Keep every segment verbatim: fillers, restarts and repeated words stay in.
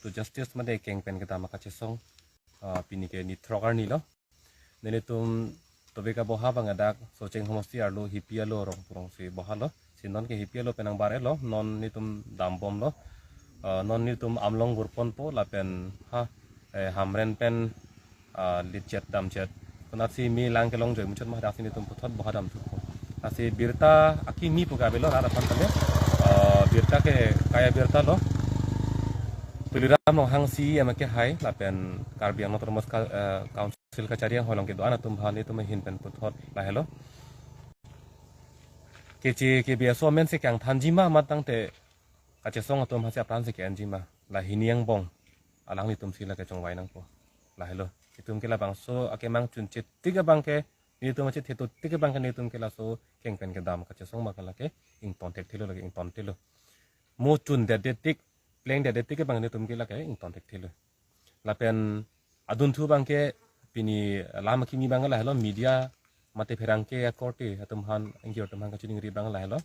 to justice mate keng pen kedam akachesong, ah, pini ke nithrok arni lo. Nelitum tobe kaboha abang adak Socheng homosti arlo Hipi alo Rongpurong si boha lo. Si non ke Hipi alo penang bar-et lo, non nelitum dambom lo. Ah, non nelitum Amlong vurponpo lapen ha, eh, Hamren pen, ah, litchet damchet. Konatsi me lang kelong joi muchot ma, hadak si nelitum puthot boha dam thupo. Lasi birta akimi pu ke avelo rat aphan kali. Ah, birta ke kaya birta lo. Tuliram Ronghang C E M ke hai lapen Karbi Anglong Autonomous Ka-, eh, Council kachari anghoi along kedo-an atum aphan nelitum ahin pen puthot lahelo. Keche kebe aso amen si kangthanji ma, matangte kachesong atum aphan si apran si ke-enji ma. La hini angbong alanglitum si lake chongvai nangpo. Lahelo. Itum ke labangso akemang chunche tik abang ke, nelitum achethe to tik abang ke nelitum ke laso keng pen kedam kachesong abang ke lake ington thekthelo, lake ington thelo. Mo chundet det tik, plengdet det tik abang nelitum ke lake ington thekthelo. Lapen adunthu abang ke pini lam akimi abang ke lahelo, media mate pherangke akorte atum aphan, angjir atum aphan kachiningri abang lahelo.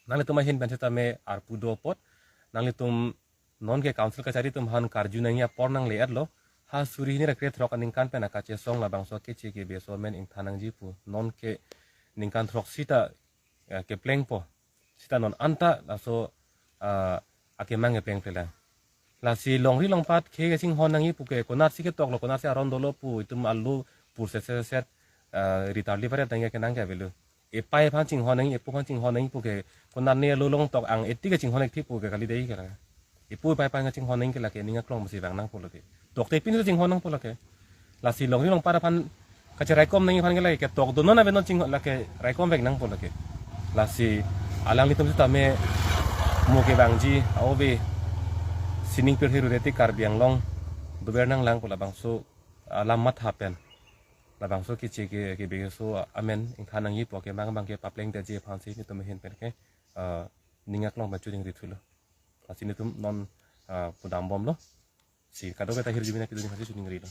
Nanglitum ahin pen setame arpu do apot, nanglitum non ke council kachari atum aphan karju nangji apor nangle-et lo. Ha suri hini ra krethrok aningkan pen akachesong labangso keche kebe aso amen ingthan nangji pu. Non ke ningkan throksi ta, eh, keplengpo. Sita non anta laso, ah, akemang keplengple lang. Lasi longri longpat khei kachinghon nangji pu ke, konatsi ketok lo, konatsi aron dolo pu itum alu pur set set set, ah, ritar liparet nangji akenang ke avelo. Epai aphan chinghon nangji, epo aphan chinghon nangji pu ke, konat ne alu long tok ang eti kachinghon ek thi pu ke kali dei ke la. Epo epai aphan kachinghon nangji ke lake ning aklong pusi vang nangpo lake. Tokte pin chinghon nangpo lake. Lasi longri longpat aphan kacheraikom nangji aphan ke lake ketok do non ave non chinghon lake raikom vek nangpo lake. Lasi alanglitum setame mo kevangji aove sining pirthe rure ti Karbi Anglong dover nanglang pu labangso alam matha pen labangso keche ke, kebe aso amen ingthan nangji pu akemang abang ke paplengdetji aphan si nelitum ahin pen ke, ah, ning aklong pen chiningri thulo. Lasi nelitum non, ah, pudambom lo. Si kadokave ta hirjume nangkedo aphan si chiningri lo.